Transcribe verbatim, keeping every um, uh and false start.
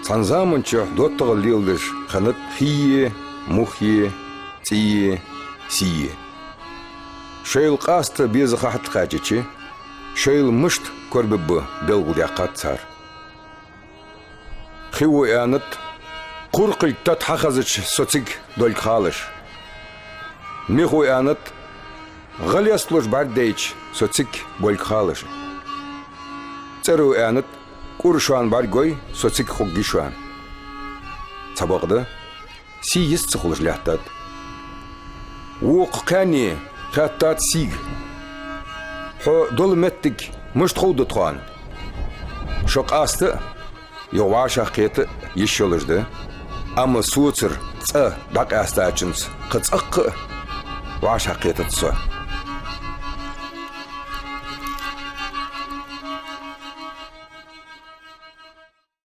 Цхьан заман чухь доттагӀал леладеш хиннад хие, мухе, цӀие, сие. Шоайла къаста беза ха хьатӀакхаьчача, шоайла мишта корабергба белгалдаьккхад цар. Хиво аьннад: «Кхуркхилг тата хьахазача со цига долга халаш». Михо аьннад: «ГӀа лесталуш бӀаргадайча со цига болга халаш». ЦӀеро аьннад: «КӀур шоана бӀаргагой, со цига хургья шоана». Цхьабакъда сий йист ца хулаш лаьттад. Вокха кхаьнне хаьттад сийга: «Хьо дола моттиг мишта ховргда тхона? Шо къаста а, юха вӀашагӀкхета а йиш йолаш да, амма соцара цӀа дӀакъаьстачунца кхы цӀаккха а вӀашагӀкхетац со».